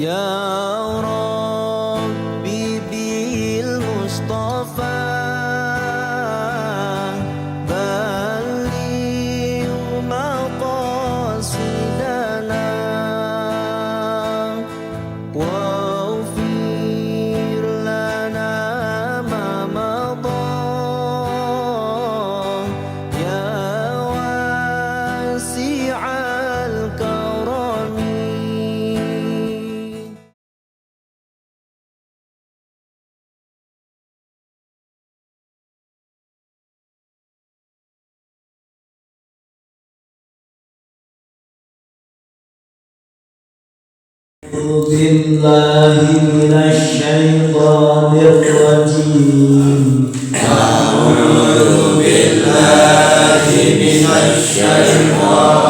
يا ربي بالمصطفى بلغ مقاصدنا واغفر لنا ما مضى يا واسع الكرم. أعوذ بالله من الشيطان الرجيم. أعوذ بالله من الشيطان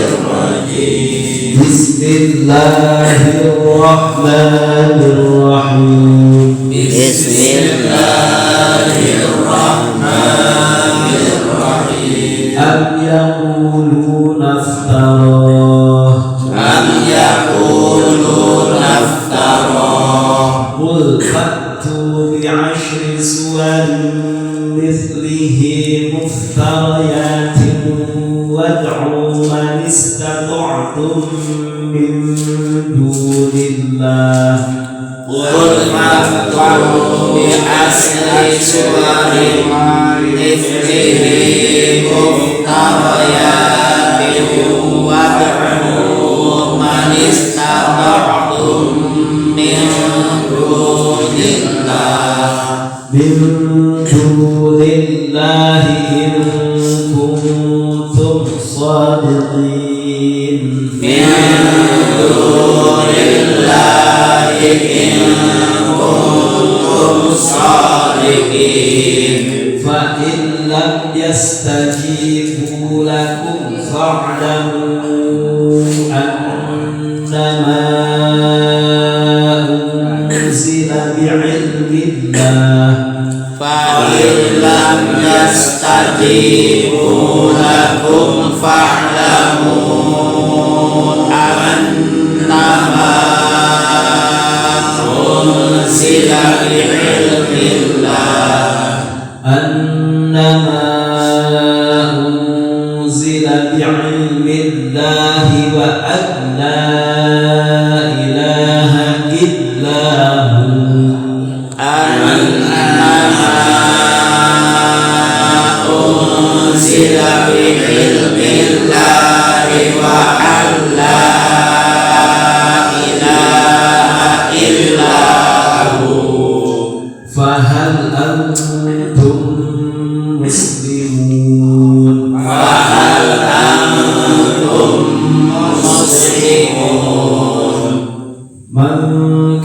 الرجيم. بسم الله الرحمن الرحيم. بسم الله الرحمن الرحيم. أم يقولون افتراه. أم يقولون افتراه. قل فأتوا بعشر سور مثله مفتريات وادعوا من استطعتم من دون الله. قل فأتوا بعشر سور مثله مفتريات وادعوا من استطعتم من دون الله. من دون الله إن كنتم صادقين. من دون الله إن كنتم صادقين. فإن لم يستجيبوا لكم فاعلموا أنما أنزل بعلم الله. فإن لم يستجيبوا لكم فاعلموا أنما أنزل بعلم الله. أنما أنزل بعلم الله وأن لا إله إلا هو. أنما أنزل بعلم الله وأن لا إله إلا هو. فهل أنتم مسلمون؟ فهل أنتم مسلمون؟ من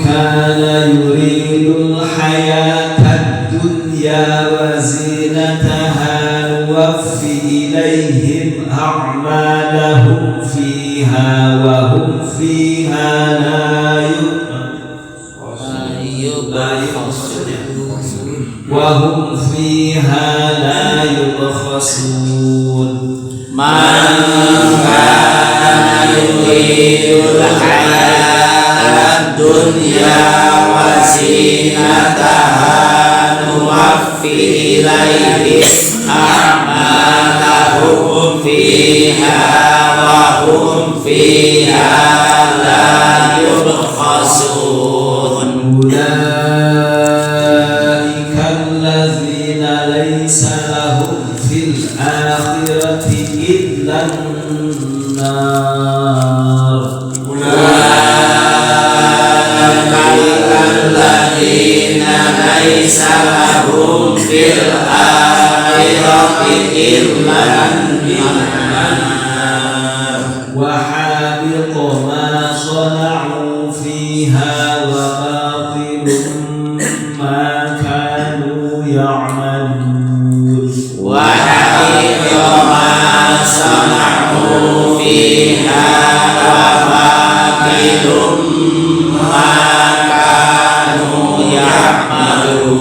كان يريد الحياة الدنيا وزينتها نوف إليهم أعمالهم فيها وهم فيها لا يبخسون. من كان يريد الحياة الدنيا وزينتها نوف إليهم أعمالهم فيها وهم فيها لا يبخسون. أولئك الذين ليس لهم في الآخرة إلا النار. أولئك الذين ليس لهم في الآخرة إلا النار. وحبط ما صنعوا فيها وباطل ما كانوا يعملون. وحبط ما صنعوا فيها وباطل ما كانوا يعملون.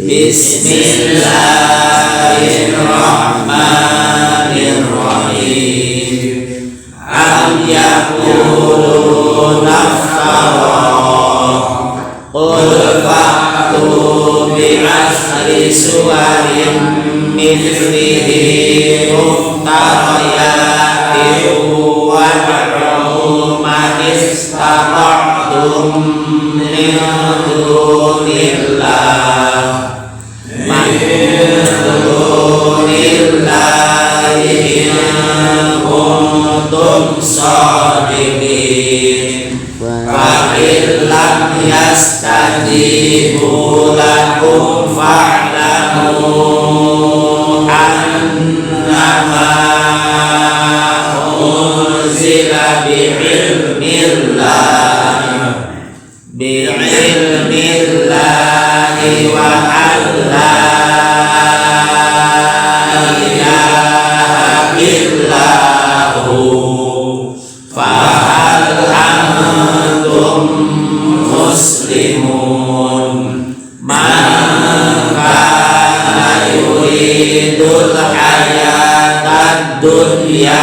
بسم الله الرحمن الرحيم. أم يقولون Bimithlihi muftariyatin wad'u man istata'tum min dunillah min dunillahi in kuntum shadiqin fa in lam yastajibu lakum fa'lamu annama unzila bi'ilmillahi wa an la ilaha illahu fahal antum muslimun man kana yuridul hayatad dunya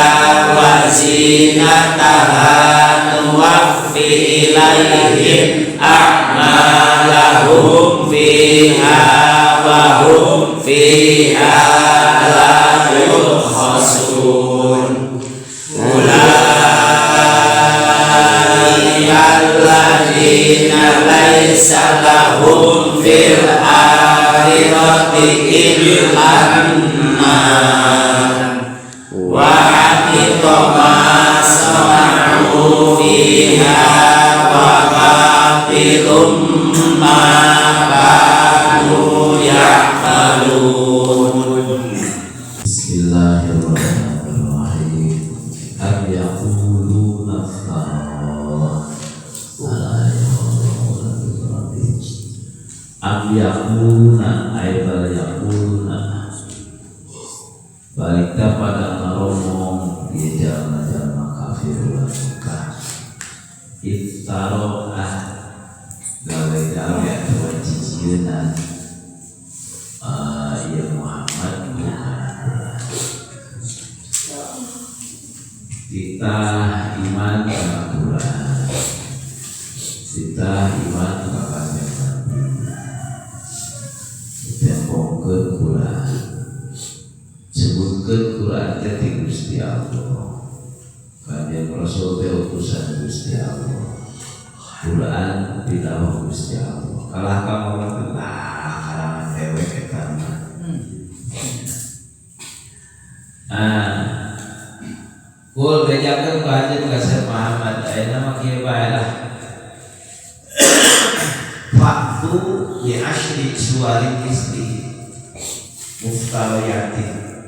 wa zinataha nuwaffi ilaihim a'malahum fiha wa hum fiha la yubkhasun ulaika alladzina laisa lahum fil akhirati illa an-nar wa habita ma sana'u fiha wa batilum ma kanu ya'malun. Bismillahirrahmanirrahim. Am yaquluna iftara am yaquluna ay bal yaquluna balikta pada ngaromong di jalma-jalma kafir ulah Mekah iftara ah gawe-gawe atau cicienan ya Muhammad bukan kita iman sama Quran, kita iman kepada Nabi, ditembongkeun Quran, sebutkeun Quran teh ti Gusti Allah, kanjeng Rasul teh utusan Gusti Allah, Quran didawuh Gusti Allah. Kalah ka ngomong lah karangan dewek eta mah. Kul bejakeun ka anjeun ka Syekh Muhammad ayeuna mah kieu bae lah. Faktu bi asyri suwarin misli muftariyatin.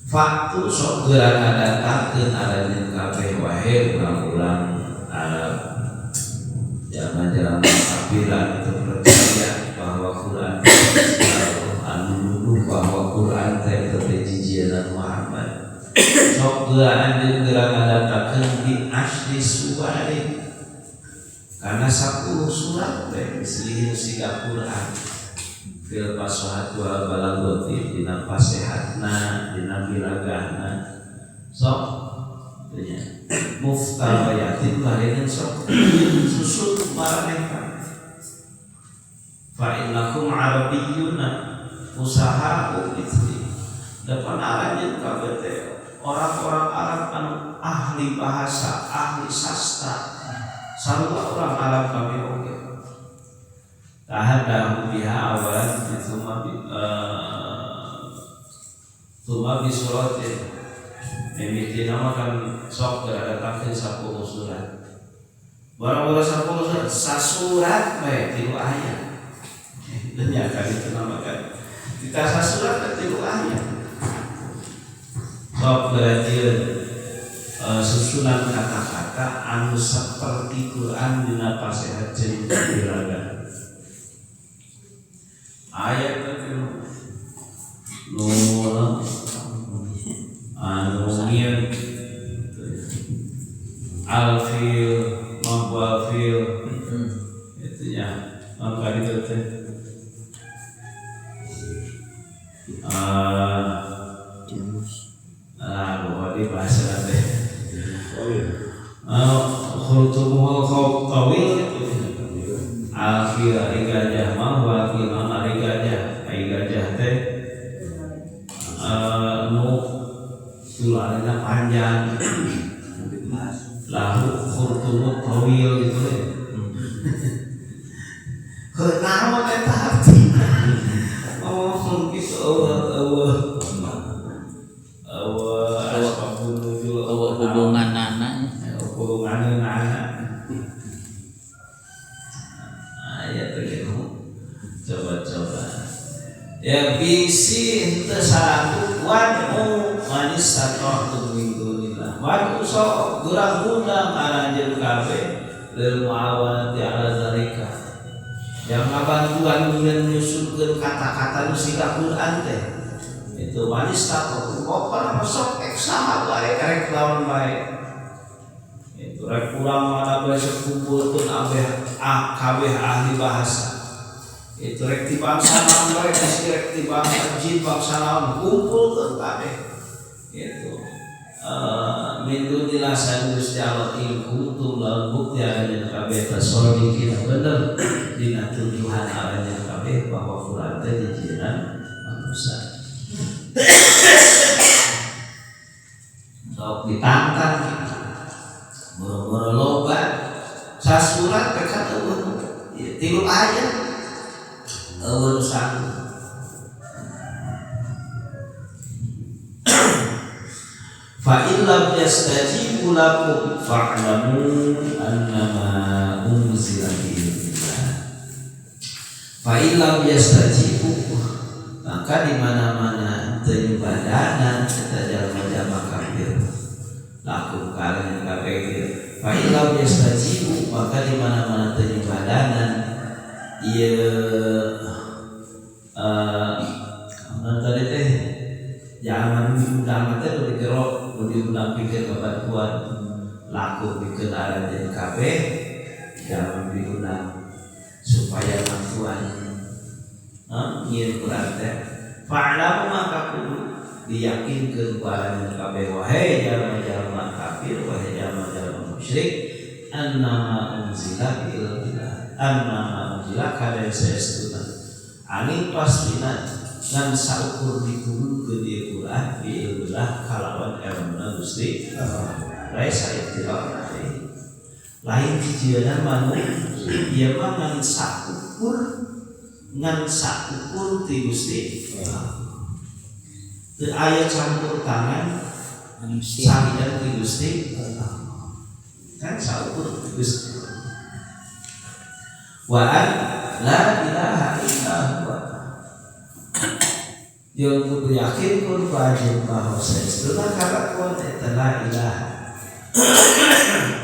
Faktu sok geura ngadatangkeun aranjeun kabeh wae urang-urang Arab jalma-jalma kafir anu teu percaya bahwa Quran anu nuduh bahwa Quran teh teu jijienan Muhammad. Sok geura anjeun geura ngadatangkeun bi asyri suwarin karena 10 surat teh mislihi siga Quran fil fasahat wal balaghati dina fasehatna dina bilagahna sok nya muftariyatin bareun sok susut maranehna fa innakum arabiyyuna usaha mitsli depan aranjeun kabeh teh orang-orang Arab anu ahli bahasa, ahli sastra sarua orang Arab kami oge tahadahu biha awalan thumma bi suratin mimiti nama kan sok berada 10 surat barang-barang 10 surat sasurat bae 3 ayat dunya kan itu nama kan kita sasurat 3 ayat sok belajar susunan kata-kata anu seperti Quran dina pasehat jeung biraga ayat teh nu anu ngieun alfil mampu alfil itu nya mangka ditu teh di bahasa teh khurtumul tawil alfil ari gajah mah wakil ari gajah ai gajah teh Lahu khurtumut tawil gitu ya. Heuh naon eta artina? Oh gitu eueuh eueuh asbabun nuzul eueuh hubunganana hubunganana. Aya teh gitu. Coba-coba. Ya bisi henteu saratu wad'u manis sata'tum min dunillah. Wad'u sok geurang ngundang aranjeun kabeh lil muawanati ala zalika. Yang ngabantuan nyusunkeun kata-kata nu siga Quran teh. Itu manis sata'tum pokona mah sok ek saha bae rek lawan bae. Itu rek urang mana bae sekumpulkeun abeh kabeh ahli bahasa. Itu rek ti bangsa naon bae bisi rek ti bangsa jin bangsa naon kumpulkeun kabeh. Itu min dunillah sae Gusti Allah in kuntum lamun bukti aranjeun kabeh tasodiqina bener dina tuduhan aranjeun kabeh bahwa Quran teh dijieunna manusia. Sok ditantang gitu. Boro-boro loba sasurat teh kan eueuh tilu ayat eueuh sanggup. Fa in lam yastajibu lakum fa'lamu annama unzila bi'ilmillah. Fa in lam yastajibu maka di mana-mana teu nyubadanan eta jalma-jalma kafir lakum kalian kafir. Fa in lam yastajibu maka di mana-mana teu nyubadanan ieu tadi teh jangan diundang teh nu dijero nu diundang pikeun kabantuan laku pikeun aranjeun kabeh jangan diundang supaya bantuan nyieun Quran teh fa'lamu maka kudu diyakinkeun ku aranjeun kabeh wahai jalma-jalma kafir wahai jalma-jalma musyrik annama unzila bi'ilmillah annama unzila kada saestuna angin pastina ngan saukur diturunkeun di Quran bi'ilmillah kalawan ilmuna Gusti Allah laisa iftira lain dijieunna manusia ieu mah ngan saukur ti Gusti Allah teu aya campur tangan manusia salian ti Gusti Allah kan saukur ti Gusti wa an la ilaha illa huwa. Yang kudu yakin kun wajib bahwa saestuna kalakuan eta la ilaha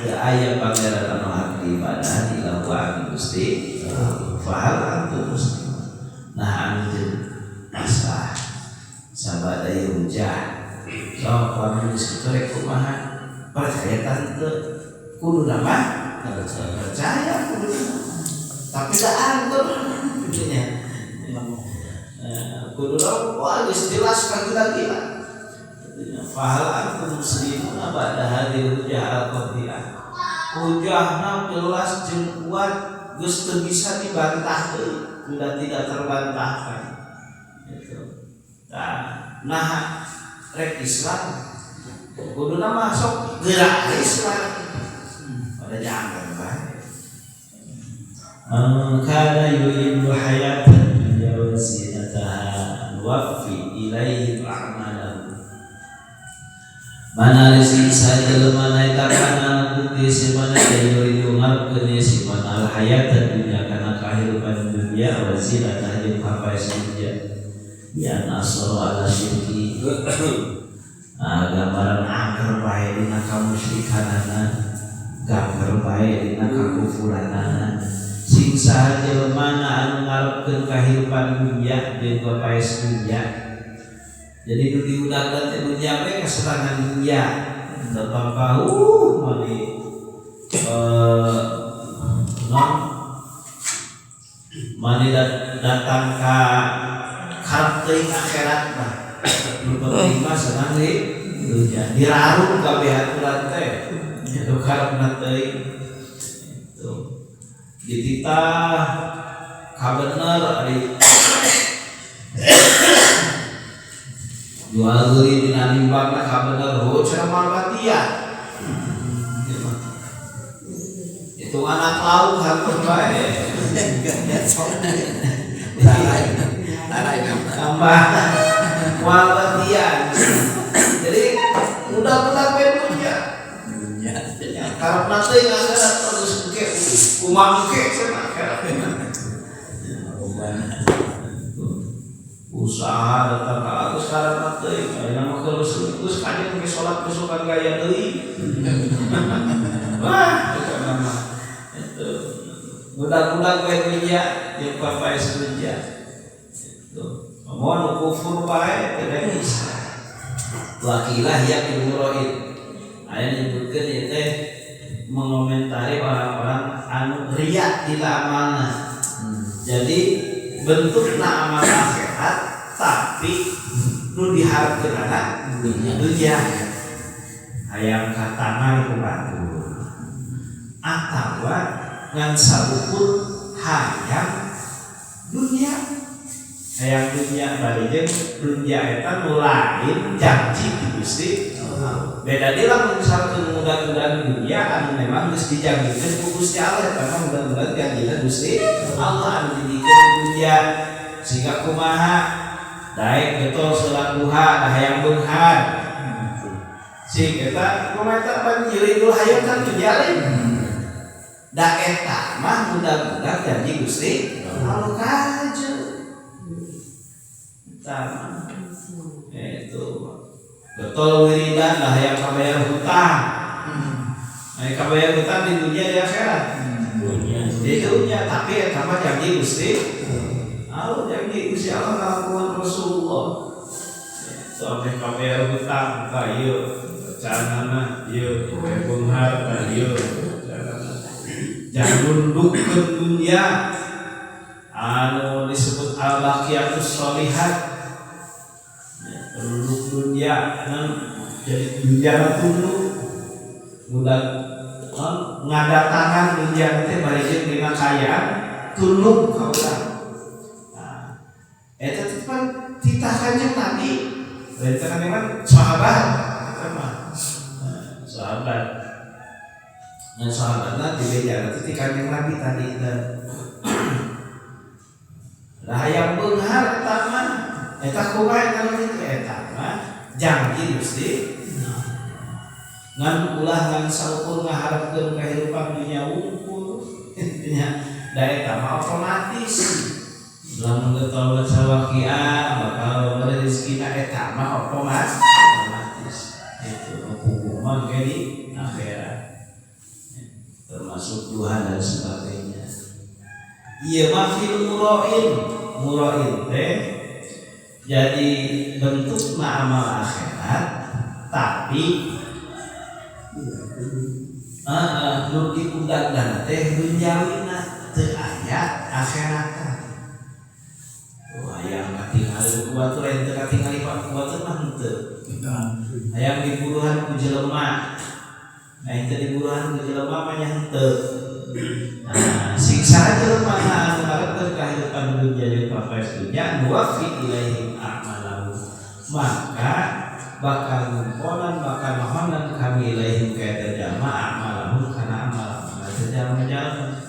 teu aya pangeran anu hak diibadahan illa huwa Gusti fahal antum muslimun. Nah anjeun pasrah sabada hujah sok panulis kitu rek kumaha percaya tante kudu mah percaya kudu tapi da anggur kitu nya. Kudu wah geus jelas kagila-gila. Fahal antum muslimun ba'da hadhil hujah al-qathi'ah. Hujahna jelas jeung kuat geus teu bisa dibantah deui, sudah tidak terbantahkan. Gitu. Nah, rek Islam kuduna masuk gerak Islam. Pada jangan bae. Man kana yuridu hayatan dunya wa zinataha nuwaffi ilaihim a'malahum. Mana rezeki sajelema eta kana bukti si mana yuridu ngarepkeun si mana al hayatan dunya kana kahirupan dunya wa zinataha jeung papaes dunya. Ya nasara ala syirki. Gambaran angker bae dina kamusyrikanana, gambar bae dina kakufuranana. Sing saha jelema anu ngarepkeun kahirupan dunya jeung papaes dunya. Jadi nu diundangkeun teh dunya we kaserangan dunya. Datang ka mani non mani datang ka karep teuing akhirat mah. Nu penting mah senang di dunya. Dirarung kabeh aturan teh. Nu karepna teuing. Itu. Dititah kabener ari jual beli dina nimbangna kabener ho cenah mal batia. Itu anak laut harus bae. Tambah walbatian. Jadi udah-udah bae dunya. Karena teh nganggaran terus engke kumaha engke cenah akhirat. Usaha datang ka agus karena teh ayeuna mah geus geus kanjeng ge salat besokan gaya deui. Wah, eta mah itu budak-budak we dunya jeung papaes dunya. Itu mun kufur bae teh bisa. Wakilah ya bil muraid. Aya nyebutkeun ieu teh mengomentari orang-orang anu riya dina amalna. Jadi bentukna amal akhirat tapi nu diharapkeunana dunya. Hayang katangan ku batur. Atawa ngan saukur hayang dunya. Hayang dunya bari jeung dunya eta nu lain janji ti Gusti Allah. Beda deui lamun misalkan mudah-mudahan dunia anu memang geus dijanjikeun ku Gusti Allah eta mah mudah-mudahan janjina Gusti Allah anu dijikeun dunia sehingga kumaha daek getol salat duha da hayang beunghar sing eta kumaha eta pan yuridul hayang kan dunya lain da eta mah mudah-mudahan janji Gusti Allah kaju eta mah itu getol wiridan lah hayang kabayar hutang. Nah, kabayar hutang di dunia di akhirat. Di dunia, tapi eta mah janji Gusti Allah, janji Gusti Allah ngalakuan Rasulullah. Itu ameh kabayar hutang ka ieu canana ieu beunghar ka ieu canana. Jangan nundukkeun dunia anu disebut al-baqiyatus sholihat. Tunduk dunia jadi dunia tunduk mudah ngadatangan dunia teh bari jeung dina kayaan tunduk ka urang. Nah, eta teh pan titah Kanjeng Nabi. Lain teh kan memang sahabat eta mah. Nah, sahabat. Nah, sahabatna dibejana teh ti Kanjeng Nabi tadi teh. Lah hayang beunghar eta mah eta kumaha eta kitu eta mah janji Gusti ngan ulah ngan saukur ngaharepkeun kahirupan dunya wungkul nya da eta mah otomatis lamun getol baca waqiah bakal bere rezekina eta mah otomatis itu hukuman ge di akhirat termasuk duha dan sebagainya. Ieu mah fil murain murain teh jadi bentuk amal akhirat tapi nu diundang teh dunyawina teu aya akhirat. Wah, hayang katingali ku batur lain teu katingali ku batur mah henteu. Hayang diburuhan ku jelema. Lain teu diburuhan ku jelema mah nya henteu. Nah, siksa jelema anu ngarepkeun kahirupan dunya jeung papaes dunya nuwaffi ilaihim a'malahum. Maka bakal ngumponan bakal nohonan kami ilaihim ka eta jalma a'malahum kana amal-amal eta jalma-jalma.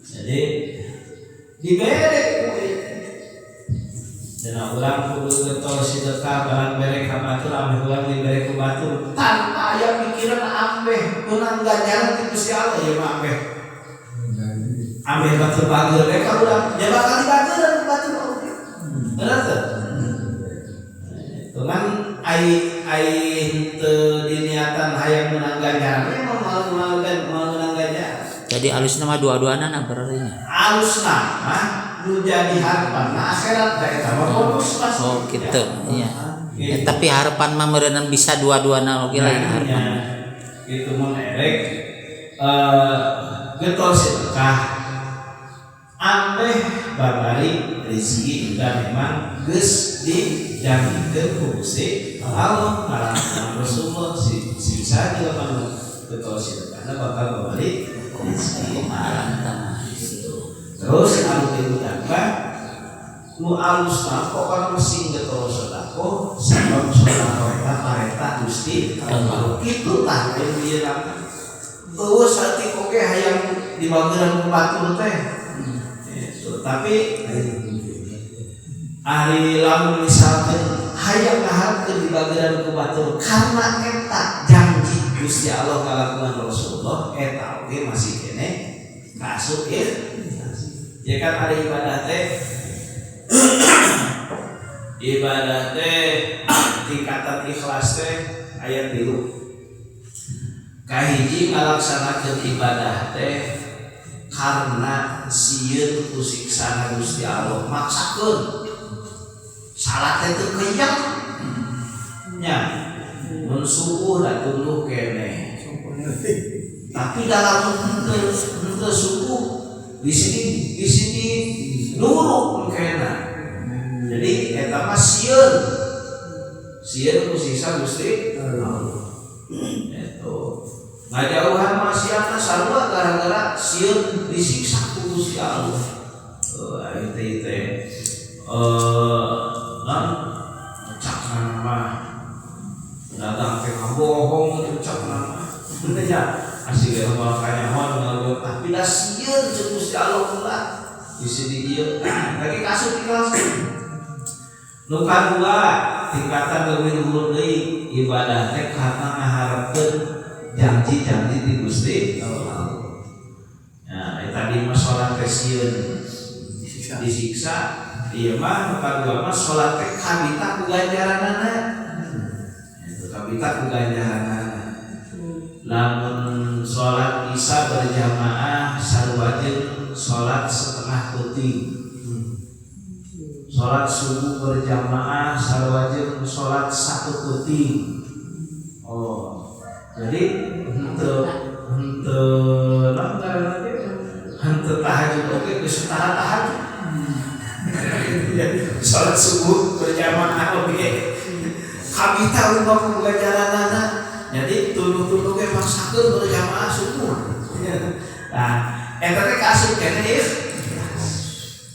Jadi dibere kuwi. Dina urang kudu getol sedekah barang bere ka batur ameh urang dibere ku batur tanpa aya pikiran ambeh menang ganjaran ti Gusti Allah ieu mah ambeh. Ambeh batur bageur we ka urang nya bakal dibageuran ku batur oge. Bener teu? Itu kan ai ai teu diniatan hayang menang ganjaran we mah moal menang ganjaran. Jadi alusna mah dua-duana berarti nya. Alusna mah nu jadi harapan nah akhirat da eta mah bonus pasti. Oh gitu iya. Ya, tapi harapan mah meureunna bisa dua-duana oge lain harapan. Gitu mun erek getol sedekah ambeh babari rezeki dan memang geus dijanjikeun ku Gusti Allah marang Rasulullah si bisa jelema getol sedekahna bakal babari rezeki. Terus anu diutamakan nu alus mah pokona mesin getol sedekah sabab sedekah eta pareta Gusti Allah. Kitu tah ieu mah. Eueuh saeutik oge hayang Dibageran ku batur teh. Gitu. Tapi ari lamun misalkan hayang ngaharepkeun dibageran ku batur karena eta janji Gusti Allah kalakuan Rasulullah, eta oge masih keneh kaasup ikhlas. Ya kan ada ibadah teh, ibadah teh tingkatan ikhlas teh aya tilu. Kahiji, ngalaksanakeun ibadah teh karena sieun ku siksana Gusti Allah, maksakeun salat teh teu keyang nya, mun subuh da tunduh keneh, tapi dalam henteu henteu subuh di sini nuruk kena. Jadi eta mah sieun, sieun ku siksa Gusti Allah. Itu ngajauhan maksiatna sarua gara-gara sieun disiksa ku Gusti Allah. Eh, itu teh non cak nama dagang teh ngabohong, itu cak nama ya asli ge mah kanyahoan ngalaguan, tapi da sieun jeung Gusti Allah pula di sini ieu. Nah, lagi kaasup ikhlas. Nu kadua, tingkatan leuwih luhur deui, ibadah teh karena ngaharepkeun janji-janji di Gusti Allah. Nah, eta tadi mah salat teh sieun disiksa, ieu mah nu kadua mah salat teh kabita ku ganjaranana. Itu kabita ku ganjaranana. Lamun salat Isya berjamaah sarua jeung salat setengah peuting. Salat subuh berjamaah sarua jeung salat satu peuting. Oh, jadi henteu henteu naon ngaranna teh, henteu tahajud oge geus setara tahajud. Salat subuh berjamaah oge kabita rumah ku ganjaranana. Jadi tunduh-tunduh ge maksakeun berjamaah subuh. Nah, eta teh kaasup keneh ikhlas.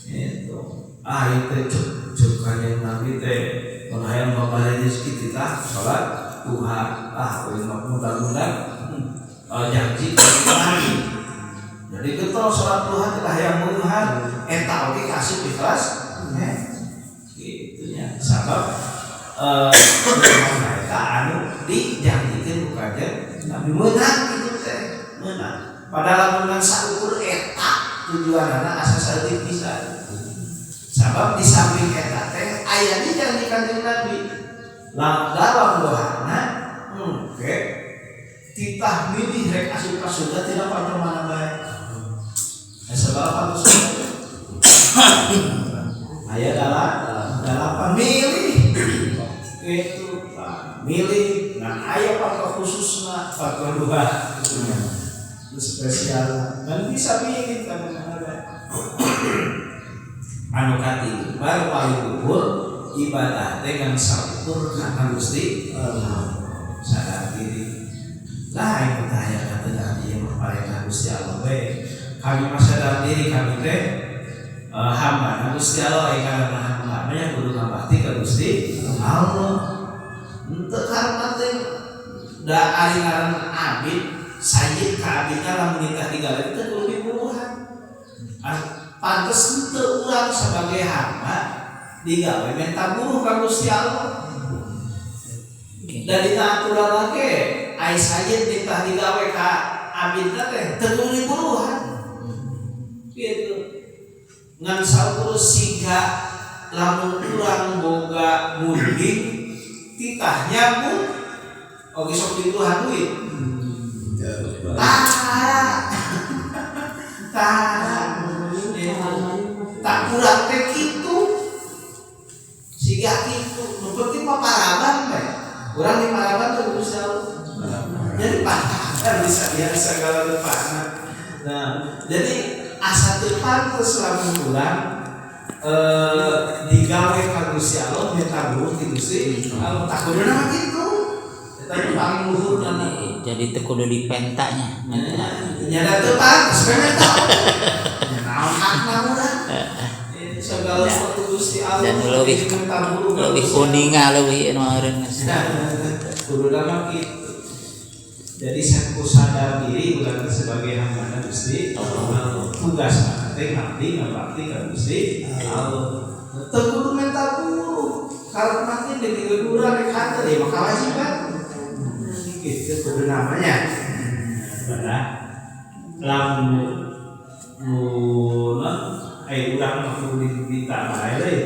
Itu ah itu cek cek kanjeng Nabi teh mun hayang babari rezeki kita salat duha. Ah, euy mah mudah-mudahan janji lagi. Jadi getol salat duha, tidak hayang beunghar, eta oge kaasup ikhlas eh gitu nya, sabab mereka anu dijanjikeun ku kanjeng Nabi meunang gitu teh meunang. Padahal lamun saukur eta tujuanana asa saeutik pisan, sabab di samping eta teh aya di janji kanjeng Nabi dalam doana engke titah milih rek asup ka surga tina panto mana bae. Eh, sabaraha panto surga aya? Dalapan, milih itu milih. Nah, aya panto khususna, panto dua itu spesial dan bisa milih kan mana bae. Anu katilu, baru paling luhur, ibadah teh ngan saukur karena Gusti Allah, sadar diri lah. Yang tanya kata tadi yang paling Gusti Allah we kami mah sadar diri kami teh hamba. Nah, Gusti Allah yang karena hamba nya kudu ngabakti ka Gusti Allah, henteu karena teh da ari ngaran abid, sayyid ka abidna lamun nitah digawe teh kudu diburuhan. Ah, pantes henteu urang sebagai hamba digawe minta buruh ka Gusti Allah? Dari aturan lagi ai sayyid nitah digawe ka abidna teh teu kudu diburuhan gitu. Ngan saukur siga lamun urang boga munding, titah nyambung oge sok diburuhan duit. Tah tah tak kurang teh kitu, siga kitu. Nu penting mah paraban teh urang di paraban tuh Gusti Allah. Jadi kan bisa biasa segala rupana. Nah, jadi asa teu pantes lamun urang digawe ka Gusti Allah minta buruh ti Gusti Allah. Tak kuduna mah kitu, eta nu paling luhur. Jadi teu kudu dipentanya minta. Nya teu pantes we menta. Nya naon hakna urang? Itu segala sesuatu Gusti Allah. Dan leuwih minta buruh ka leuwih Gusti Allah. Uninga leuwih anu meureun. Nah, kuduna mah kitu. Jadi saku sadar diri berarti sebagai hamba. Gusti Allah. Tugas teh ngabdi ngabakti ka Gusti Allah. Teu kudu menta guru. Kalau mati di tiga rek hanteu ya maka kewajiban. Gitu kudu namanya. Pada lamun nu ai urang mah kudu diminta bae deui.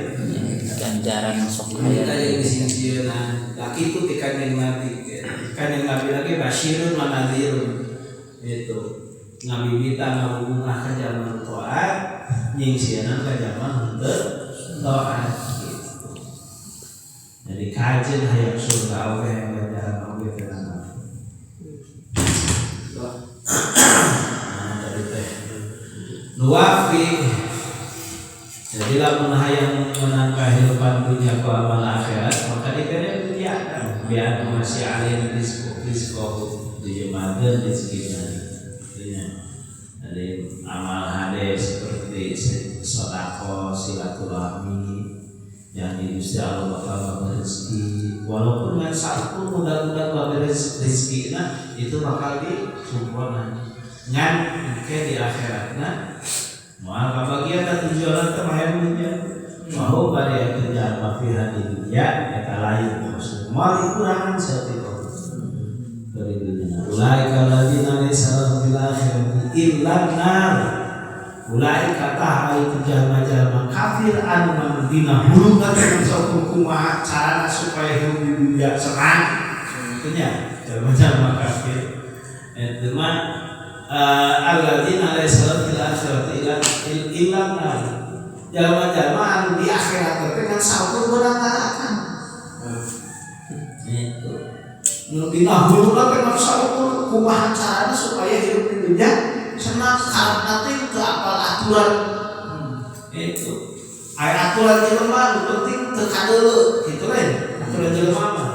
Ganjaran sok Kita aya. jadi singsieunan. Lah kitu ti Kanjeng Nabi. Kanjeng Nabi lagi basyirun wa nadhirun. Itu. Ngabibita ngabungah ka jalma taat, nyingsieunan ka jalma henteu taat gitu. Jadi kajen hayang surga oge hayang ganjaran oge tenang. Nah, tadi teh nuwafi. Jadi lamun hayang menang kehidupan dunia ku amal akhirat maka diberi dunia biar masih alih rizqo dijemakeun rezekina. Jadi amal hade seperti sedekah, silaturahmi yang di Gusti Allah bakal memberi rezeki walaupun ngan saupun mudah-mudahan memberi rezekina itu bakal disumpona ngan engke di akhiratna moal kabagian da tujuan teh mah dunya mau bari eta jalma fiha di dunya eta lain maksud moal dikurangan saeutik dari dunya ulaika alladzina laisa lahum fil akhirati illa nar ulaika tah itu jalma-jalma kafir anu mangdina huluna teh sok kumaha carana supaya hidup di dunia senang kitu nya jalma-jalma kafir eta mah alladzina laisa lahum fil akhirati illa nar jalma-jalma anu di akhirat teh ngan saukur beunang neraka itu nu dina huluna teh ngan saukur kumaha carana supaya hidup di dunia senang karena teh teu apal aturan itu aya aturan jelema nu penting teu kadeuleu kitu lain aturan jelema mah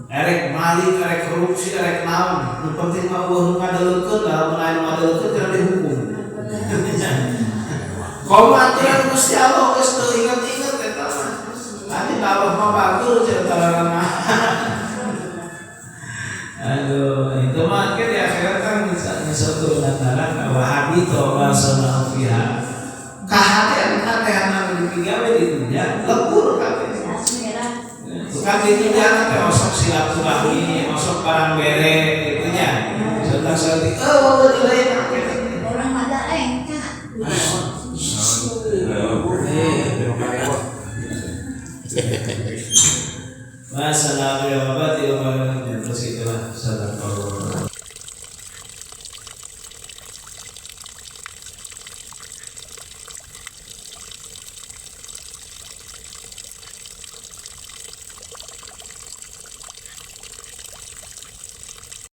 erek maling erek korupsi erek naon nu penting mah eueuh nu ngadeuleukeun lamun aya nu ngadeuleukeun cenah dihukum. Komo aturan Gusti Allah geus teu inget-inget eta mah. Adi Allah mah bagus cenah talarana. Aduh, itu mah ke di akhirat kan bisa turunan neraka wa habita ma sana'u fiha. Kahade anu katehan anu dipigawe di dunia lebur kabeh. Bukan di dunia teh osok silaturahmi, osok barang bere gitu nya. Serta serti oh nilai Orang ada engkah. Wassalamualaikum warahmatullahi wabarakatuh. Terus itulah sadaqallah.